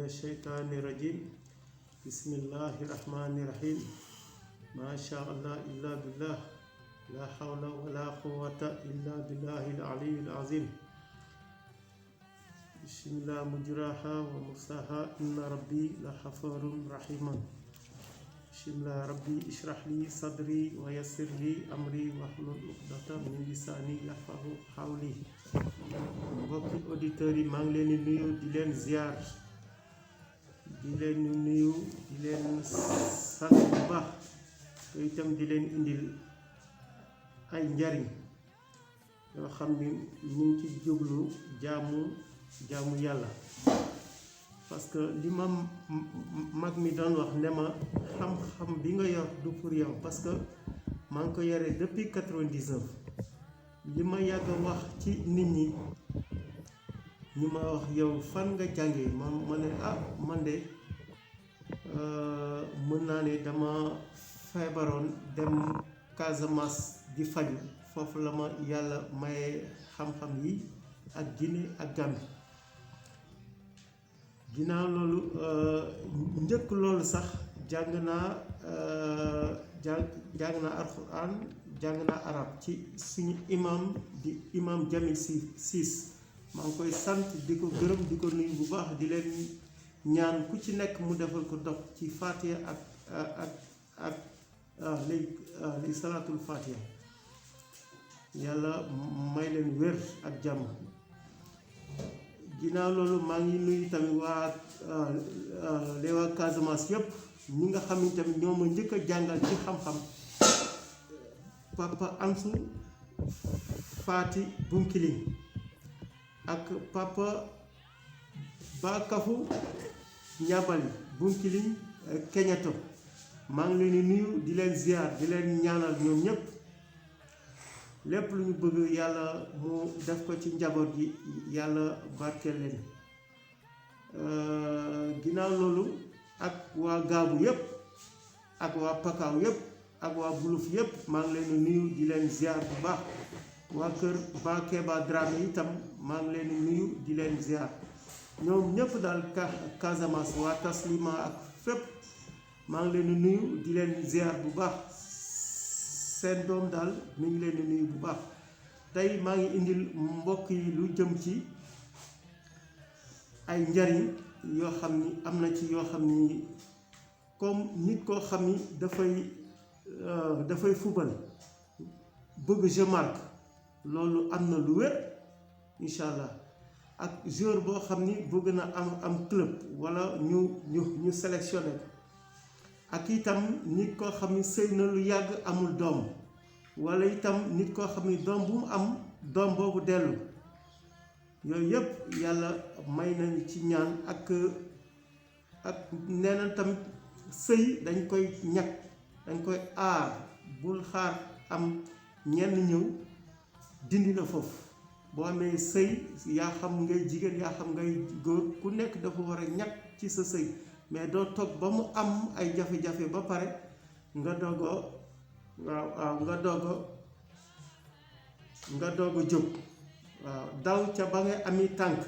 الشيطان الرجيم بسم الله الرحمن الرحيم ما شاء الله إلا بالله لا حول ولا قوة إلا بالله العلي العظيم بسم الله مجراها ومرساها إن ربي لغفور رحيم بسم الله ربي اشرح لي صدري ويسر لي أمري واحلل عقدة من لساني يفقهوا قولي mbokki auditeurs yi maa ngi leen di nuyu di leen ziar di leen nuyu di leen sant bu baax te itam di leen indil ay njariñ yoo xam ni ñu ngi ci jublu jaamu yàlla parce que li ma mag mi doon wax ne ma xam-xam bi nga yor du pour yow parce que maa ngi ko yore depuis 99 li ma yàgg wax ci nit ñi ñu ma wax yow fan nga jàngee ma ne man de mën naa ne dama feebaroon dem Casamance di faju foofu la ma yàlla maye xam-xam yi ak Guinée ak Gambie ginnaaw loolu njëkk loolu sax jàng naa alxuraan jàng naa arab ci suñu imam di imam Jamil Siis maa ngi koy sant di ko gërëm di ko nuyu bu baax di leen ñaan ku ci nekk mu defal ko dox ci Fatiha ak li salaatul Fatiha yàlla may leen wér ak jàmm. ginnaaw loolu maa ngi nuyu tamit waa Casamance yëpp ñi nga xam ni tamit ñoo ma njëkk a jàngal ci xam-xam papa Ansu Faati Bunkiling ak papa Bakafu Ñabali Bunkiling Keñato maa ngi leen di nuyu di leen ziar di leen ñaanal ñoom ñëpp lépp lu ñu bëgg yàlla mu def ko ci njaboot gi yàlla barkeel leen ginnaaw loolu ak waa Gaabu yëpp ak waa Pakaaw yëpp ak waa Buluf yëpp maa ngi leen di nuyu di leen ziar bu baax waa kër Ba Keba Dramé itam maa ngi leen di nuyu di leen ziar ñoom ñëpp daal Casamance waa Taslima ak fépp maa ngi leen di nuyu di leen ziar bu baax seen doom daal mi ngi leen di nuyu bu baax tey maa ngi indil mbokk yi lu jëm ci ay njariñ yoo xam ni am na ci yoo xam ni comme nit koo xam ni dafay fubal bëgg jeu marque loolu am na lu wér incha allah ak joueur boo xam ni bëgg na am club wala ñu sélectionné ko ak itam nit koo xam ni sëy na lu yàgg amul doom wala itam nit koo xam ni doom bu mu am doom boobu dellu yooyu yëpp yàlla may nañu ci ñaan ak nee na tamit sëy dañ koy ñàkk dañ koy aar bul xaar am ñenn ñëw dindi la foofu boo amee sëy yaa xam ngay jigéen yaa xam ngay góor ku nekk dafa war a ñàkk ci sa sëy mais doo toog ba mu am ay jafe-jafe ba pare nga doog a jóg waaw daw ca ba ngay ami tànk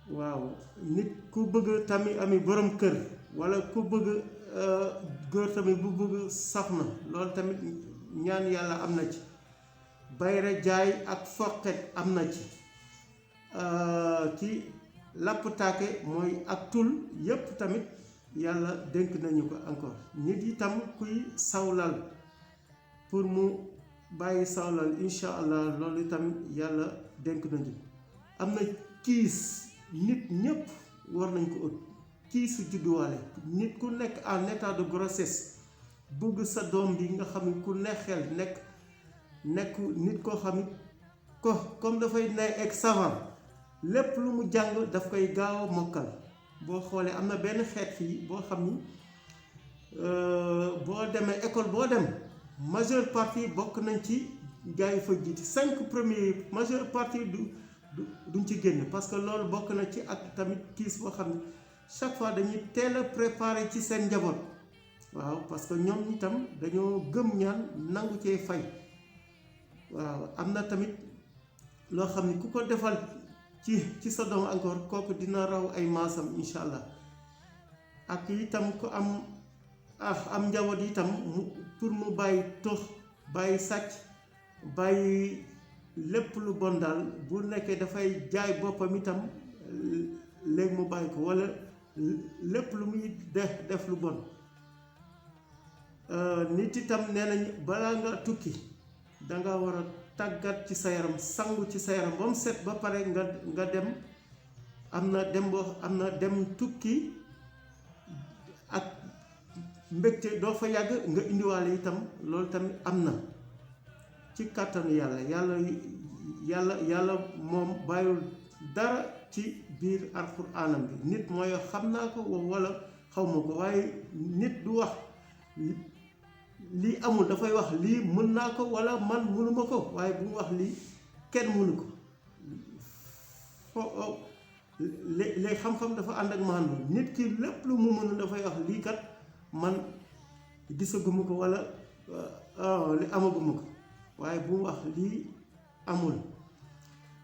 waaw nit ku bëgg tamit ami borom kër walla ku bëgg góor tamit bu bëgg soxna loolu tamit ñaan yàlla am na ci bayre jaay ak foqet am na ci lapptaake mooy ak tul yépp tamit yàlla dénk nañu ko encore nit yi tam kuy sawlal pour mu bàyyi sawlal incha allah loolu tamit yàlla dénk nañu am na kiis nit ñépp war nañ ko ëpp kiisu judduwaale nit ku nekk en état de grossesse bëgg sa doom bi nga xam ne ku neexel nekk nit koo xam ne comme dafay nay ak savant lépp lu mu jàng daf koy gaaw a mokkal boo xoolee am na benn xeet fii boo xam ni boo demee école boo dem majeure partie bokk nañ ci gars yi fa jiiti 5 premiers majeure partie duñ ci génn parce que loolu bokk na ci ak tamit kiis boo xam ne chaque fois dañuy teel a préparer ci seen njaboot waaw parce que ñoom itam dañoo gëm ñaan nangu cee fay waaw am na tamit loo xam ne ku ko defal ci sa doom encore kooku dina raw ay maasam incha allah. ak itam ku am njaboot itam pour mu bàyyi tox bàyyi sàcc bàyyi lépp lu bon daal bu nekkee dafay jaay boppam itam léegi mu bàyyi ko walla lépp lu muy def lu bon. nit itam nee nañ balaa nga tukki danga war a tàggat ci sa yaram sangu ci sa yaram ba mu set ba pare nga dem am na dem tukki ak mbégte doo fa yàgg nga indiwaale itam loolu tamit am na ci kàttanu yàlla moom bàyyul dara ci biir alxuraanam bi. nit mooy xam naa ko walla xaw ma ko, waaye nit du wax lii amul, dafay wax lii mën naa ko walla man mënuma ko, waaye bu mu wax lii kenn mënu ko. léegi xam-xam dafa ànd ak maandu. nit ki lépp lu mu mën dafay wax lii kat man gisaguma ko walla li amaguma ko, waaye bu mu wax lii amul.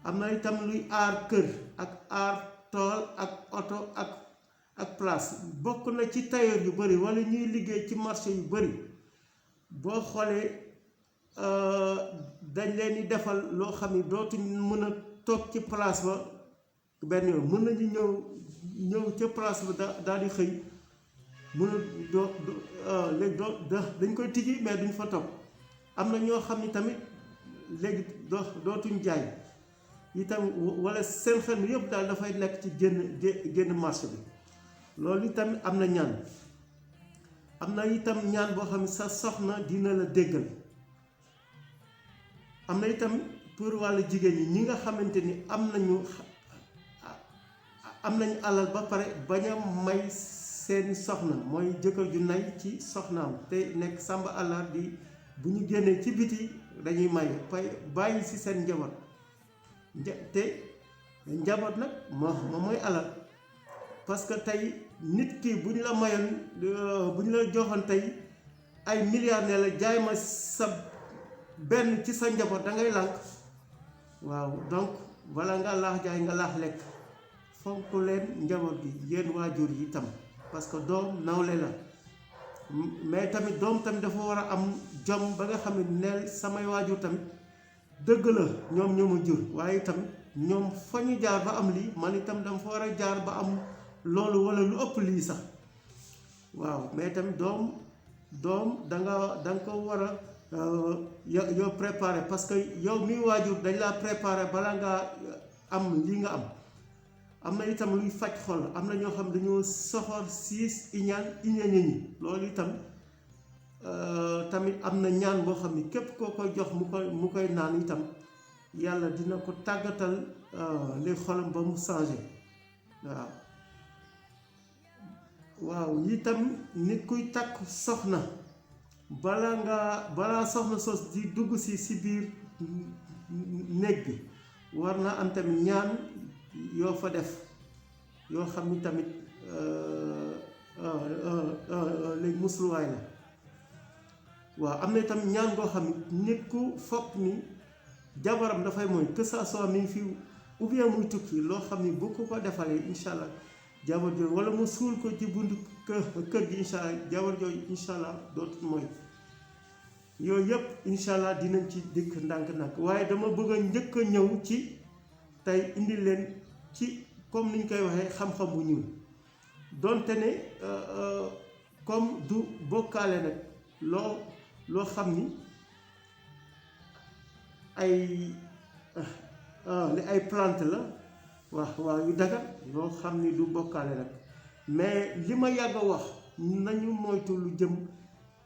am na itam luy aar kër ak aar tool ak oto ak place. bokk na ci tailleur yu bari walla ñuy liggéey ci marché yu bari, boo xoolee dañ leen di defal loo xam ni dootuñ mën a toog ci place ba benn yoon. mën nañu ñëw ca place ba daal di xëy mën a léegi dañ koy tijji mais duñ fa toog. am na ñoo xam ni tamit léegi dootuñ jaay itam walla seen xel mi yëpp daal dafay nekk ci génn marché bi. loolu itam am na ñaan. am na itam ñaan boo xam ne sa soxna dina la déggal. am na itam pour wàllu jigéen ñi nga xamante ni am nañu alal ba pare bañ a may seen soxna, mooy jëkkër ju nay ci soxnaam te nekk sàmba àllar di bu ñu génnee ci biti dañuy may bàyyi ci seen njaboot. te njaboot nag moom mooy alal. parce que tey nit ki bu ñu la mayoon bu ñu la joxoon tey ay milliards ne la jaay ma sa benn ci sa njaboot da ngay lànk. waaw donc walla nga laax jaay nga laax lekk. fonk leen njaboot gi yéen waajur yi itam, parce que doom nawle la. mais tamit doom tamit dafa war a am jom ba nga xam ne neel samay waajur tamit dëgg la ñoom ñoo ma jur, waaye itam ñoom fa ñu jaar ba am lii man itam dama fa war a jaar ba am loolu walla lu ëpp lii sax. waaw mais tamit doom danga ko war a yow préparer, parce que yow mi waajur dañ laa préparer bala ngaa am lii nga am. am na itam luy faj xol. am na ñoo xam dañoo soxor, siis, iñaan ñi loolu itam tamit am na ñaan boo xam ni képp koo koy jox mu koy naan itam yàlla dina ko tàggatal li xolam ba mu changé. waaw itam nit kuy takk soxna balaa soxna sos di dugg si biir néeg bi war naa am tamit ñaan yoo fa def yoo xam ni tamit léegi musluwaay la. waaw am na itam ñaan boo xam ni nit ku foog ni jabaram dafay mooy que ça soit mi ngi fi ou bien muy tukki, loo xam ni bu ko defalee incha allah jabar jooju walla mu suul ko ci buntu kër gi incha allah jabar jooju incha allah dootul mooy. yooyu yëpp incha allah dinañ ci dikk ndànk-ndànk, waaye dama bëgg a njëkk a ñëw ci tey indi leen ci comme niñ koy waxee xam-xam bu ñuul. donte ne comme du bokkaale nag loo xam ni ay plante la waaw yu daga loo xam ni du bokkaale nag. mais li ma yàgg a wax nañu moytu lu jëm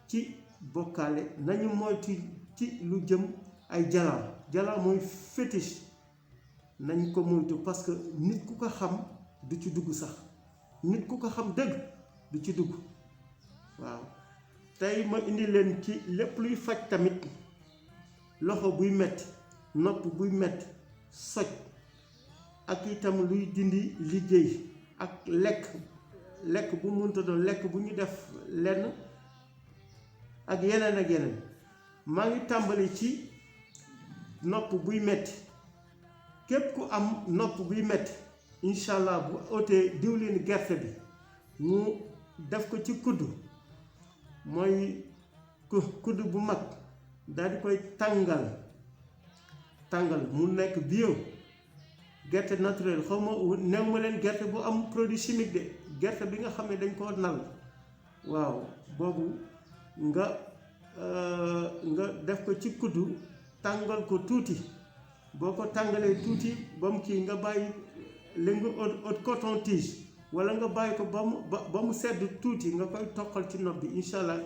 ci bokkaale, nañu moytu ci lu jëm ay jalaa mooy fétiche. nañ ko moytu parce que nit ku ko xam du ci dugg sax. nit ku ko xam dëgg du ci dugg. waaw tey ma indi leen ci lépp luy faj tamit loxo buy metti, nopp buy metti, soj, ak itam luy dindi liggéey, ak lekk bu mënta doon lekk bu ñu def lenn, ak yeneen. maa ngi tàmbali ci nopp buy metti. képp ku am nopp buy metti incha allah bu otee diwlin gerte bi mu def ko ci kudd, mooy kudd bu mag, daal di koy tàngal mu nekk bio, gerte naturel. xaw ma new ma leen gerte bu am produit chimique de, gerte bi nga xam ne dañ koo nal, waaw boobu nga def ko ci kuddu, tàngal ko tuuti. boo ko tàngalee tuuti ba mu kii nga bàyyi li nga haute coton tige, wala nga bàyyi ko ba mu sedd tuuti nga koy toqal ci nopp bi. incha allah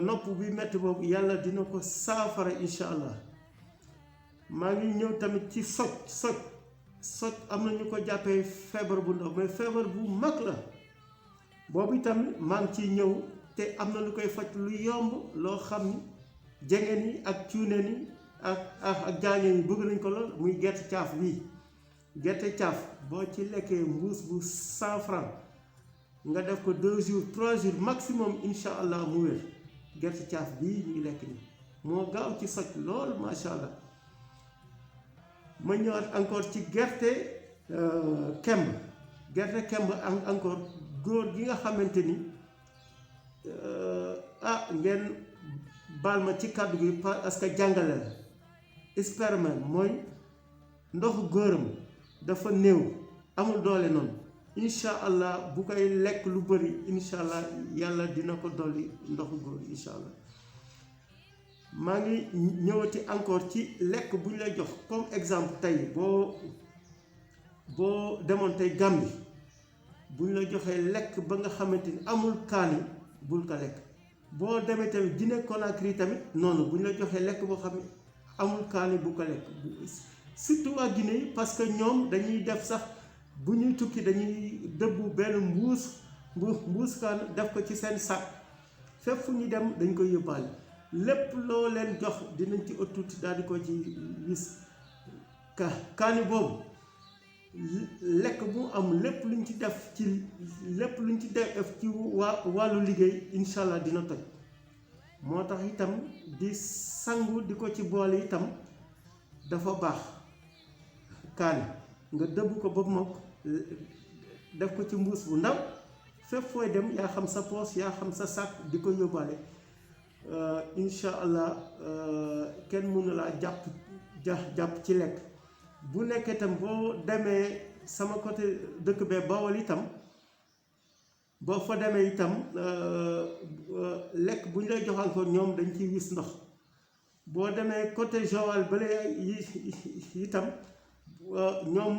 nopp bi metti boobu yàlla dina ko saafara incha allah. maa ngi ñëw tamit ci soj am na ñu ko jàppee feebar bu ndaw, mais feebar bu mag la. boobu itam maa ngi ciy ñëw, te am na lu koy faj lu yomb, loo xam ni jegeen yi ak cuuneen yi ak jaañeen yi bëgg nañ ko lool, muy gerte caaf bii. gerte caaf boo ci lekkee mbuus bu 100 francs nga def ko 2 jours 3 jours maximum incha allah mu wér. gerte caaf bii ñuy lekk ni moo gaaw ci soj lool macha allah. ma ñëwaat encore ci gerte kemb. gerte kemb encore góor gi nga xamante ni ngeen baal ma ci kàddu gi parce que jàngale la. sperme mooy ndoxu góoram dafa néew, amul doole noonu. incha allah bu koy lekk lu bëri incha allah yàlla dina ko dolli ndoxu góor incha allah. maa ngi ñëwati encore ci lekk bu ñu lay jox comme exemple tey boo demoon tey Gambie bu ñu la joxee lekk ba nga xamante ni amul kaani bul ko lekk. boo demee tamit Guinée Conakry tamit noonu bu ñu la joxee lekk boo xam ne amul kaani bu ko lekk. surtout waa Guinée yi parce que ñoom dañuy def sax bu ñuy tukki dañuy dëbbu benn mbuus kaan def ko ci seen sac, fépp fu ñu dem dañ koy yóbbaale. lépp loo leen jox dinañ ci ëtt tuuti daal di ko ci wis. kaani boobu lekk bu am lépp luñ ci def ci wàllu liggéey incha allah dina toj. moo tax itam di sangu di ko ci boole itam dafa baax. kaani nga dëbb ko ba mokk def ko ci mbuus bu ndaw, fépp fooy dem yaa xam sa poos yaa xam sa sac di ko yóbbaale. incha allah kenn mënu laa jàpp ci lekk. bu nekkee itam boo demee sama côté dëkk bee Bawol itam, boo fa demee itam lekk bu ñu lay jox encore ñoom dañ ciy wis ndox. boo demee côté Joal bale itam ñoom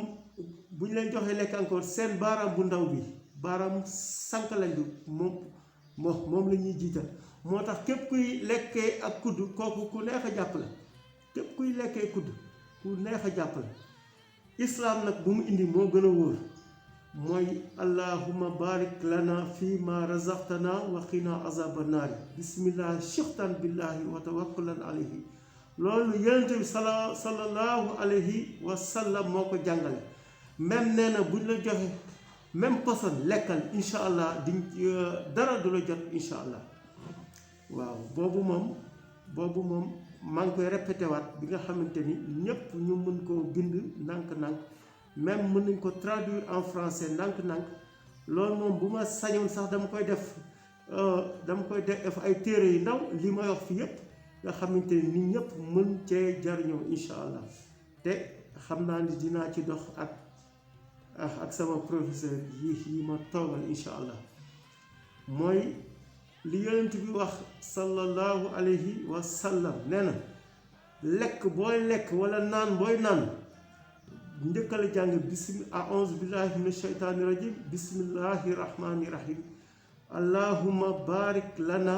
bu ñu leen joxee lekk encore seen baaraam bu ndaw bi, baaraam sànq lañ bi moom la ñuy jiital. moo tax képp kuy lekkee ak kudd kooku ku neex a jàpp la. képp kuy lekkee kudd ku neex a jàpp la. islaam nag bu mu indi moo gën a wóor, mooy allahumma barik lana fi ma razaqtana wa qina azaba naari bismillah shixtan billahi wa tawakkulan alayhi. loolu yonent bi sallallahu alayhi wa sallam moo ko jàngale. même nee na buñ la joxe même poson lekkal incha allah diñ dara du la jot incha allah. waaw boobu moom maa ngi koy répété waat bi nga xamante ni ñépp ñu mën koo bind nànk-nànk, même mën nañ ko traduire en français nànk-nànk. loolu moom bu ma sañoon sax dama koy def ay téere yu ndaw li may wax fi yépp nga xamante ni nit ñépp mën cee jariñoo incha allah. te xam naa ni dinaa ci dox ak sama professeur yi ma toogal incha allah. mooy li yonent bi wax sallallahu alayhi wa sallam nee na lekk booy lekk wala naan booy naan njëkkal jàng a'uuzu billahi min ashaytaani rajim bismillahi rahmani rahim allahumma barik lana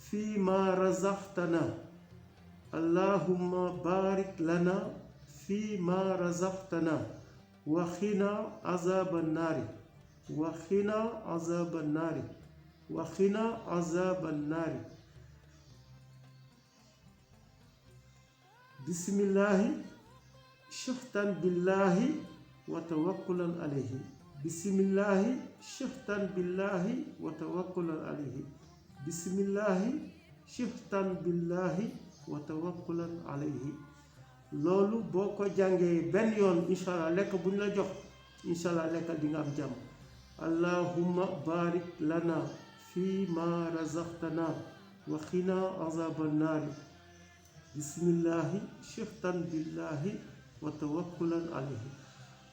fi ma razaqtana allahumma barik lana fi ma razaqtana wa qina azaban naari wa qina azaban naari wa qina azaban naari. bismillahi shixtan billahi wa tawakkulan alayhi. bismillahi shixtan billahi wa tawakkulan alayhi. bismillahi shixtan billahi wa tawakkulan alayhi. loolu boo ko jàngee benn yoon incha allah lekk bu ñu la jox incha allah lekkal di nga am jàmm. allahumma barik lana fi ma razaqtana wa xina azaban naari bismillahi shiftan billahi wa tawakkulan alayhi.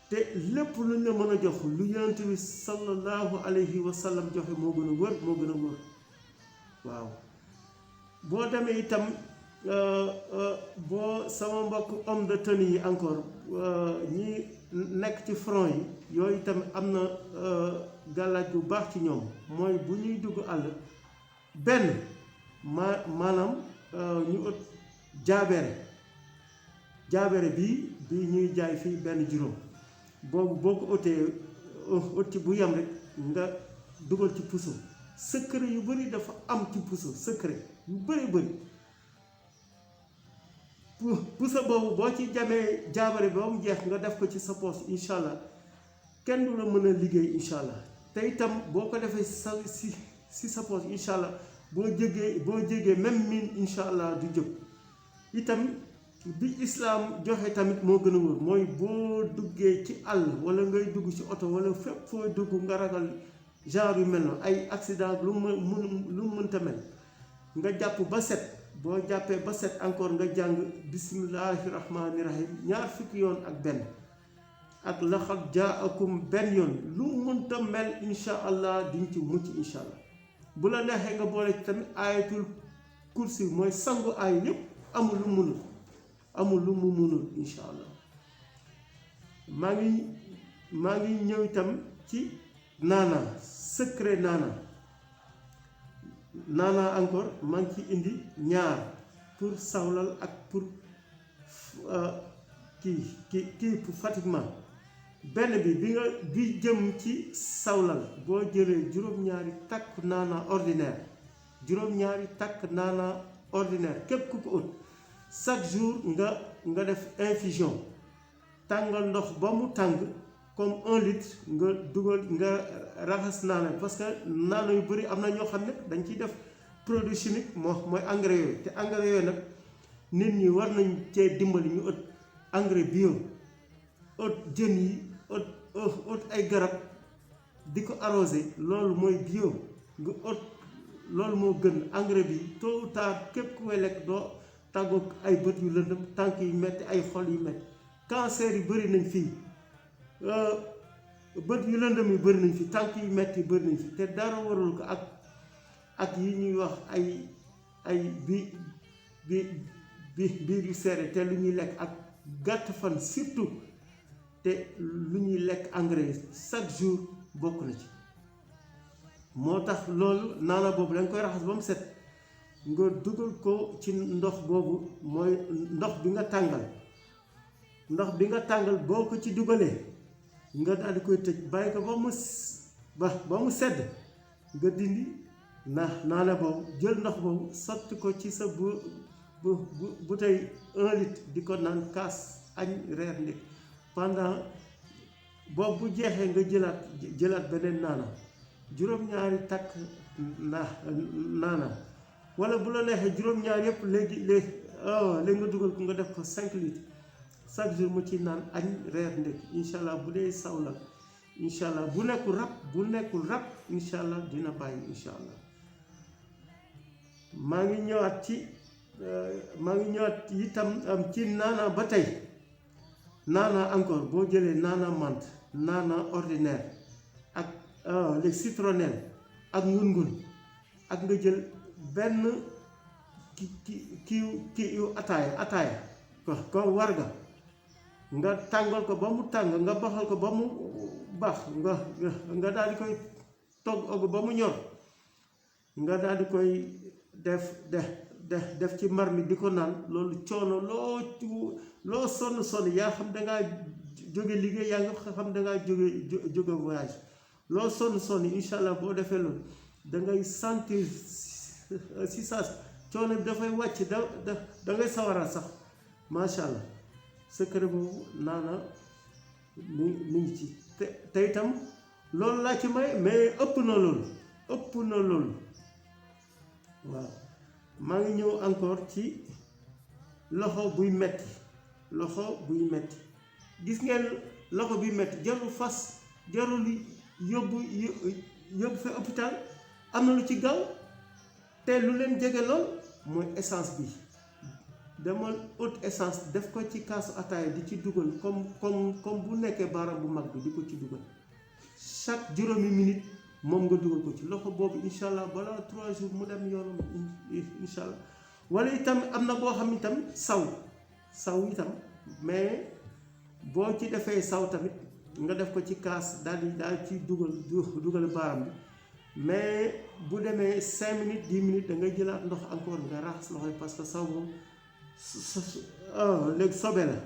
te lépp lu ñu la mën a jox lu yonent bi sallallahu alayhi wa sallam joxe moo gën a wër moo gën a wër. waaw boo demee itam boo sama mbokk homme de tenue yi encore ñi nekk ci front yi yooyu itam am na gàllaaj bu baax ci ñoom mooy bu ñuy dugg àll benn maanaam ñu ëpp jaabere bi ñuy jaay fii benn juróom boobu boo ko ëttee ci bu yem rek nga dugal ci puso. secret yu bëri dafa am ci puso secret yu bëri puso boobu boo ci jamee jaabare ba mu jeex nga def ko ci sa poos incha allah kenn du la mën a liggéey incha allah. te itam boo ko defee si sa poos incha allah boo jégee même miin incha allah du jóg. itam bi islaam joxe tamit moo gën a wóor mooy boo duggee ci àll wala ngay dugg ci oto wala fépp foo dugg nga ragal genre yu mel noonu ay accident lu mu mënta mel nga jàpp ba set. boo jàppee ba set encore nga jàng bismillahi rahmaani rahim 20 yoon ak benn ak laxad jaakum benn yoon lu mënta mel incha allah diñ ci mucc incha allah. bu la neexee nga boole ci tamit ayatul kursi mooy sangu aay yépp amul lu mu munul incha allah. maa ngi ñëw itam ci naana secret naana encore maa ngi ci indi ñaar pour sawlal ak pour kii pour fatiguement. benn bi jëm ci sawlal boo jëlee juróom-ñaari takk naana ordinaire képp ku ko ut chaque jour nga def infusion tàngal ndox ba mu tàng comme 1 litre nga dugal nga raxas naana parce que naana yu bëri am na ñoo xam ne dañ ciy def produit chimique mooy engrais yooyu te engrais yooyu nag nit ñi war nañ cee dimbali ñu ëtt engrais bio ëtt jën yi ëtt ay garab di ko arrosé loolu mooy bio nga ëtt loolu moo gën engrais bi tôt ou tard képp ku koy lekk doo tàggoog ay bët yu lëndëm tànk yu metti ay xol yu metti cancer yi bëri nañ fii bët yu lëndëm yi bëri nañ fi tànk yu metti bëri nañ fi te dara warul ko ak yi ñuy wax ay biir yu seere te lu ñuy lekk ak gàtt fan surtout te lu ñuy lekk engrais chaque jour bokk na ci. moo tax loolu naana boobu dañ koy raxas ba mu set nga dugal ko ci ndox boobu mooy ndox bi nga tàngal boo ko ci dugalee nga daal di koy tëj bàyyi ko ba mu sedd nga dindi naana boobu jël ndox boobu sotti ko ci sa bouteille 1 litre di ko naan kaas añ reer ndékk pendant boobu bu jeexee nga jëlaat beneen naana juróom-ñaari takk naana wala bu la neexee juróom-ñaar yëpp léegi nga dugal ko nga def ko 5 litres chaque jour mu ci naan añ reer ndékk incha allah bu dee sawla incha allah bu nekkul rab incha allah dina bàyyi incha allah. maa ngi ñëwaat itam ci naana ba tey naana encore boo jëlee naana menthe naana ordinaire ak les citronnelle ak ngun-ngun ak nga jël benn kii yu ataaya ko warga nga tàngal ko ba mu tàng nga baxal ko ba mu baax nga daal di koy togg ba mu ñor nga daal di koy def ci marmite di ko naan loolu coono loo sonn yaa xam dangaa jóge liggéey yaa nga xam dangaa jóge voyage loo sonn incha allah boo defee loolu dangay sentir si saa coono bi dafay wàcc da ngay sawaraat sax macha allah secret boobu naana mi ngi ci te itam loolu laa ci may mais ëpp na loolu waaw. maa ngi ñëw encore ci loxo buy metti loxo buy metti. Gis ngeen loxo buy metti jarul fas, jarul yóbbu fa hôpital, am na lu ci gaaw te lu leen jege lool mooy essence bi. demal haute essence def ko ci kaasu ataaya di ci dugal comme bu nekkee baaraam bu mag bi di ko ci dugal chaque juróomi minute moom nga dugal ko ci loxo boobu incha allah balaa 3 jours mu dem yoonam incha allah. wala itam am na boo xam itam saw itam, mais boo ci defee saw tamit nga def ko ci kaas daal ci dugal baaraam bi, mais bu demee 5 minutes 10 minutes da ngay jëlaat ndox encore nga raxas loxo yi parce que saw moom léegi sobe la.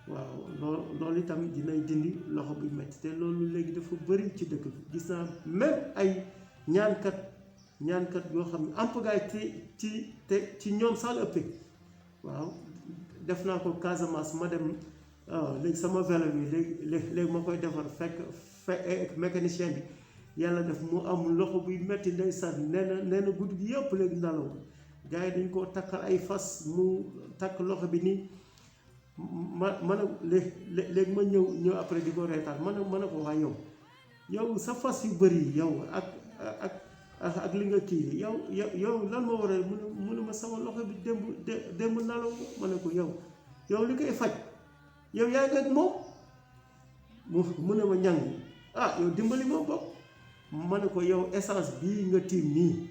waaw loolu itam dinay dindi loxo buy metti te loolu léegi dafa bëri ci dëkk bi. gis naa même ay ñaankat yoo xam ne ampagaay ci ñoom sax la ëppee. waaw def naa ko Casamance ma dem léegi sama vélo bi léegi ma koy defar fekk mécanicien bi yàlla def mu am loxo buy metti ndeysaan nee na guddi gi yëpp léegi nalaw gars yi dañ koo takkal ay fas mu takk loxo bi nii. ma ne léegi ma ñëw après di ko reetaan ma ne ko waaye yow sa fas yu bëri yow ak li nga kii yow lan moo waral mu ne ma sama loxo bi démb nalaw ma ne ko yow li koy faj yow yaa ngi ak moom mu ne ma ñàng yow dimbali ma bopp. ma ne ko yow essence bii nga tiim nii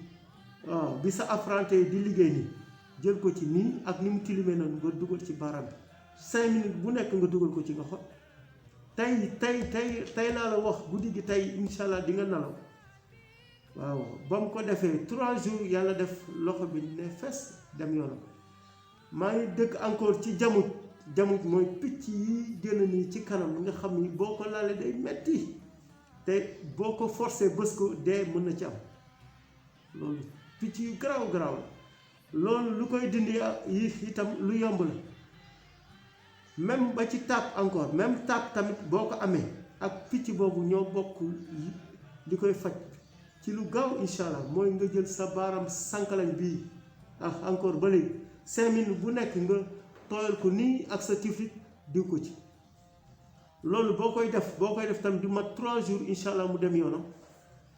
bi sa apprenti di liggéey nii jël ko ci nii ak ni mu tilimee noonu nga dugal ci baaraam bi 5 minutes bu nekk nga dugal ko ci nga xot tey laa la wax guddi gi tey incha allah di nga nalaw. waaw ba mu ko defee 3 jours yàlla def loxo bi ne fes dem yoonam. maa ngi dëkk encore ci jamut mooy picc yi génn nii ci kanam nga xam ni boo ko laalee day metti te boo ko forcé bës ko dee mën na ci am. loolu picc yu garaaw la loolu lu koy dindi yi itam lu yomb la. même ba ci taab encore même taab tamit boo ko amee ak picc boobu ñoo bokk li koy faj ci lu gaaw incha allah mooy nga jël sa baaram sànqalañ bii encore ba léegi 5 minutes bu nekk nga tooyal ko nii ak sa tiflit diw ko ci. loolu boo koy def tamit du mat 3 jours incha allah mu dem yoonam.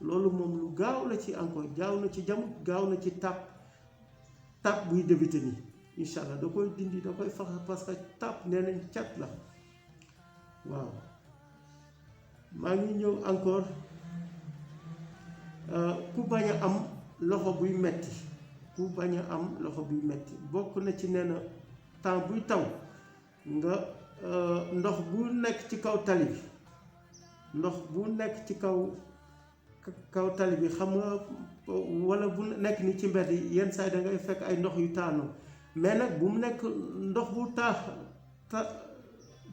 loolu moom lu gaaw la ci encore gaaw na ci jamut gaaw na ci taab buy débuté nii. incha allah da koy dindi da koy fax parce que tàpp nee nañ cat la. waaw maa ngi ñëw encore ku bañ a am loxo buy metti bokk na ci nee na temps buy taw nga ndox bu nekk ci kaw tali bi xam nga wala bu nekk ni ci mbedd yi yenn saa yi da ngay fekk ay ndox yu taanoo. mais nag bu mu nekk ndox bu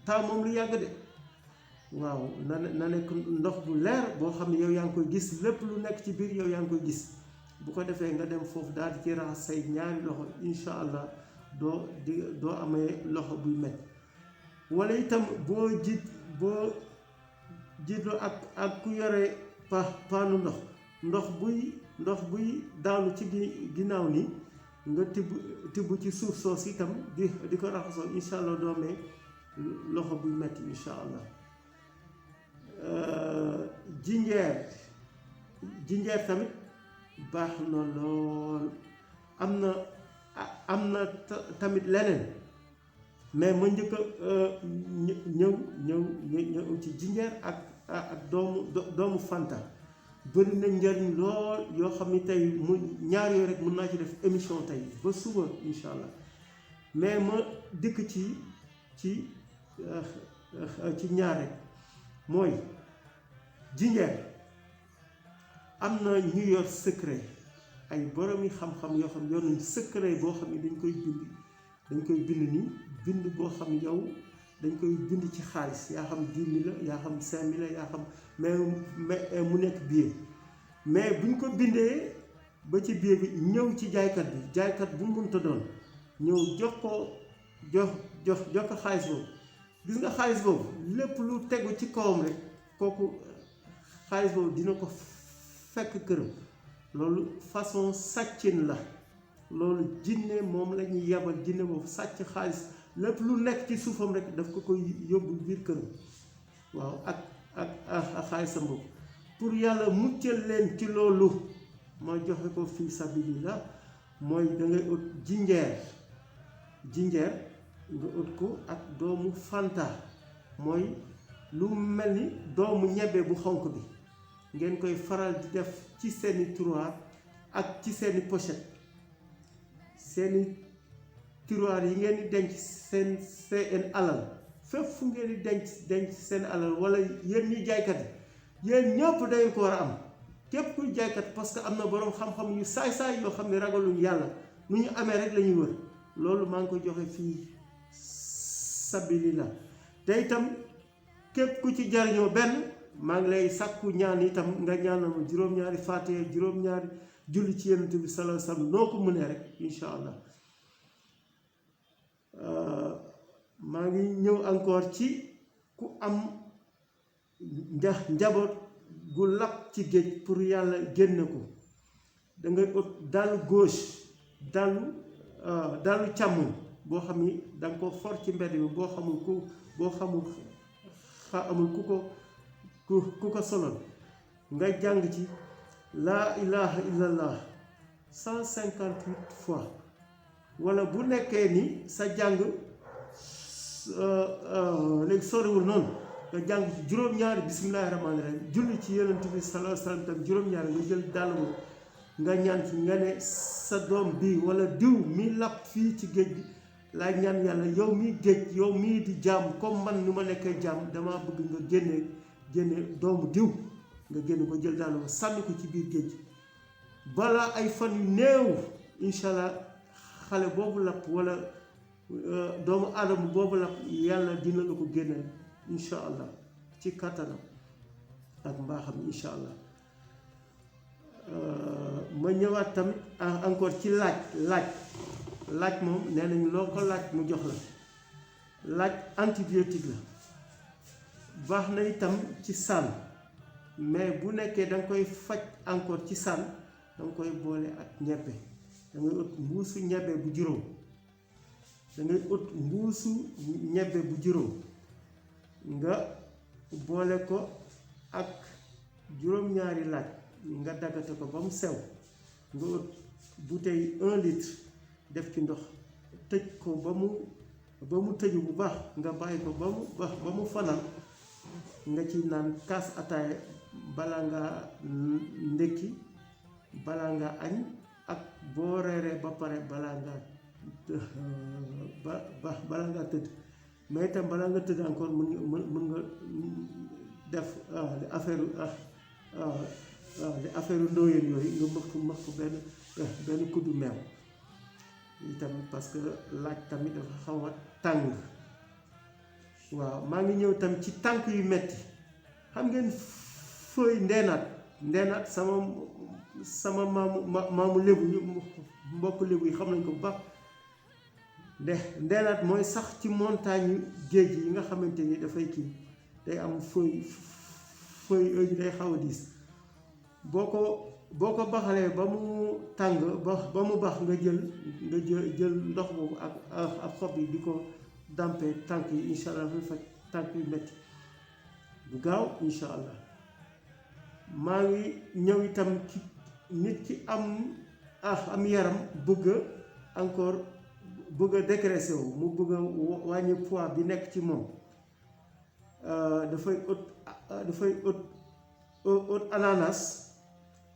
taa moom lu yàgg de. waaw na nekk ndox bu leer boo xam ne yow yaa ngi koy gis lépp lu nekk ci biir yow yaa ngi koy gis. bu ko defee nga dem foofu daal di ci raxas say ñaari loxo incha allah doo amee loxo buy metti. wala itam boo jiitloo ak ku yore paanu ndox buy daanu ci ginnaaw ni nga tibb ci suuf soos itam di ko raxasoo incha allah doo amee loxo buy metti incha allah. jinjeer tamit baax na lool. am na tamit leneen mais ma njëkk a ñëw ci jinjeer ak doomu fanta bëri na njariñ lool yoo xam ni tey mu ñaar yooyu rek mën naa ci def émission tey ba suba incha allah mais ma dikk ci ñaar rek mooy jinjeer am na ñu yor secret ay boromi xam-xam yoo xam yor nañ secret boo xam ne dañ koy bind nii bind boo xam yow dañ koy bind ci xaalis yaa xam 10 000 la yaa xam 5 000 la yaa xam mais mu nekk billet mais buñ ko bindee ba ci billet bi ñëw ci jaaykat bu mu mënta doon ñëw jox ko xaalis boobu. gis nga xaalis boobu lépp lu tegu ci kawam rek kooku xaalis boobu dina ko fekk këram. loolu façon sàccin la loolu jinne moom la ñuy yabal jinne boobu sàcc xaalis lépp lu nekk ci suufam rek daf ko koy yóbbu biir këram waaw ak xaalisam boobu pour yàlla muccal leen ci loolu ma joxe ko fii sabilillah mooy da ngay ut jinjeer nga ut ko ak doomu fanta mooy lu mel ni doomu ñebbe bu xonk bi ngeen koy faral di def ci seeni tiroir ak ci seeni pochette seeni tiroir yi ngeen di denc seen alal fépp fu ngeen di denc seen alal wala yéen ñi jaaykat yi yéen ñëpp dañ ko war a am képp kuy jaaykat parce que am na boroom xam-xam yu saay-saay yoo xam ne ragaluñ yàlla nu ñu amee rek la ñuy wër loolu maa ngi ko joxe fii sabilillah te itam képp ku ci jariñoo benn maa ngi lay sàkku ñaan itam nga ñaanal ma juróom-ñaari faatiha juróom-ñaari julli ci Yonent bi sallallahu alayhi wasallam noo ko mënee rek incha allah maa ngi ñëw encore ci ku am njaboot gu lap ci géej pour yàlla génne ko da ngay ut dalu gauche dalu càmmoñ boo xam ni da nga ko for ci mbedd bi boo xamul ku ko soloon nga jàng ci laa ilaha illallah 158 fois wala bu nekkee ni sa jàng léegi soriwul noonu nga jàng ci juróom-ñaari bismillahi rahmaani rahim julli ci Yonent bi sallallahu alayhi wasallam tam juróom-ñaari nga jël dàll nga ñaan ci nga ne sa doom bii wala diw mi làpp fii ci géej gi laa ñaan yàlla yow mii géej yow mii di jaam comme man ni ma nekkee jaam dama bëgg nga génne doomu diw nga génne ko jël dàll sànni ko ci biir géej gi balaa ay fan yu néew incha allah xale boobu làpp wala doomu aadama boobu làpp yàlla dina la ko génneel incha allah ci kattanam ak mbaaxam incha allah ma ñëwaat tamit encore ci laaj moom nee nañu loo ko laaj mu jox la laaj antibiotique la baax na itam ci saan mais bu nekkee da nga koy faj encore ci saan da nga koy boole ak ñebbe da ngay ut mbuusu ñebbe bu juróom nga boole ko ak juróom-ñaari laaj nga daggate ko ba mu sew nga ut bouteille 1 litre def ci ndox tëj ko ba mu tëju bu baax nga bàyyi ko ba mu fanaan nga ci naan kaas ataaya balaa nga ndékki balaa nga añ ak boo reeree ba pare balaa nga tëdd mais itam balaa nga tëdd encore mën nga def affaire ndóoyeen yooyu nga mëx ko benn kuddu meew itam parce que laaj tamit dafa xaw a tàng waaw maa ngi ñëw tam ci tànk yu metti xam ngeen fëy ndeenaat sama maamu lébu mbokk lébu yi xam nañ ko bu baax ndeenaat mooy sax ci montagne géej yi nga xamante ni dafay kii day am fëy yooyu day xaw a diis boo ko baxalee ba mu tàng ba mu bax nga jël ndox boobu ak xob yi di ko dampe tànk yi incha allah dafay faj tànk yu metti bu gaaw incha allah maa ngi ñëw itam ci nit ki am yaram bëgg a dégraisser wu mu bëgg a wàññi poids bi nekk ci moom dafay ut ananas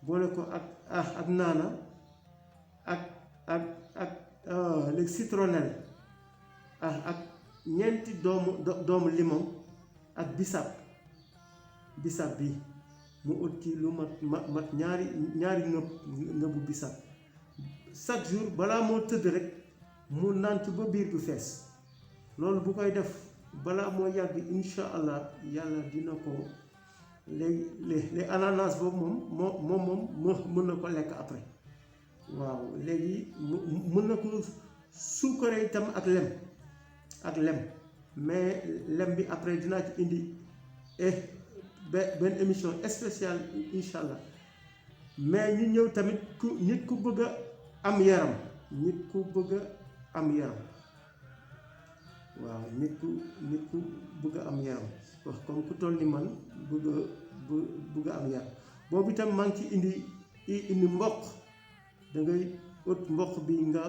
boole ko ak naana ak léegi citronnelle ak ñeenti doomu limon ak bisaab bi mu ut ci lu mat ñaari ngëbu bisaab chaque jour balaa moo tëdd rek mu naan ci ba biir bu fees loolu bu koy def balaa moo yàgg incha allah yàlla dina ko léegi ananas boobu moom mën na ko lekk après waaw léegi mën na ko suukaree itam ak lem mais lem bi après dinaa ci indi benn émission spéciale incha allah mais ñu ñëw tamit nit ku bëgg a am yaram waaw nit ku bëgg a am yaram wax comme ku toll ni man bëgg a am yaram boobu itam maa ngi ci indi mboq da ngay ut mboq bi nga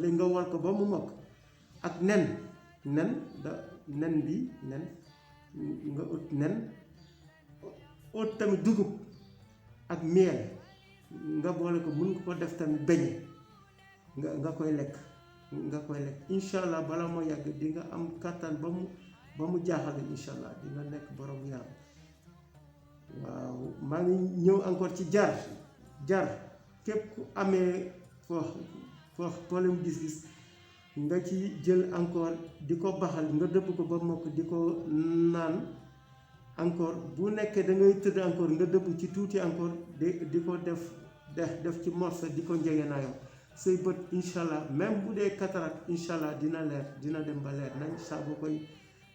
li nga wal ko ba mu mokk ak nen nga ut nen ut tamit dugub ak miel nga boole ko mun nga ko def tamit beñe nga koy lekk incha allah bala moo yàgg di nga am kàttan ba mu jaaxale incha allah di nga nekk borom yaram waaw maa ngi ñëw encore ci jar képp ku amee foo problème gis-gis nga ci jël encore di ko baxal nga dëbb ko ba mokk di ko naan encore bu nekkee da ngay tëdd encore nga dëbb ci tuuti encore di ko def ci morceau di ko njëgënaayoo say bët incha allah même bu dee cataracte incha allah dina leer dina dem ba leer nañ saa boo koy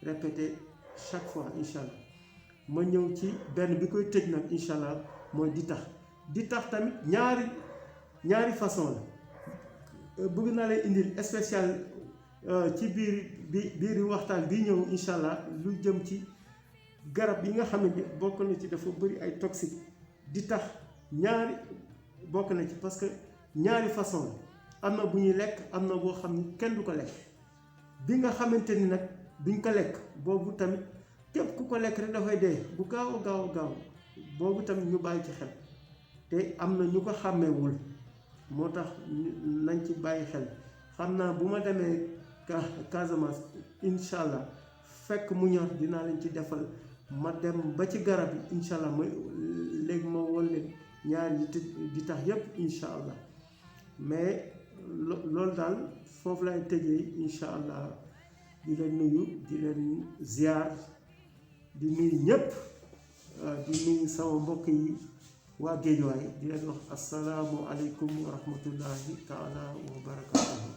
répété chaque fois incha allah ma ñëw ci benn bi koy tëj nag incha allah mooy di tax tamit ñaari façon la bëgg naa lay indil spécial ci biir waxtaan bi ñëw incha allah lu jëm ci garab yi nga xam ne bokk na ci dafa bëri ay toxique di tax ñaari bokk na ci parce que ñaari façon la am na bu ñuy lekk am na boo xam ni kenn du ko lekk bi nga xamante ni nag duñ ko lekk boobu tamit képp ku ko lekk rek dafay dee bu gaaw boobu tamit ñu bàyyi ci xel te am na ñu ko xàmmeewul moo tax nañ ci bàyyi xel xam naa bu ma demee Casamance incha allah fekk mu ñor dinaa leen ci defal ma dem ba ci garab yi incha allah léegi ma wol leen ñaar yi di tax yépp incha allah mais loolu daal foofu lay tëjee incha allah di leen nuyu di leen ziar di nuyu ñépp di nuyu sama mbokk yi waa Géejawaay di leen wax asalaamu aleykum wa rahmatullahi taala wa barakatuhu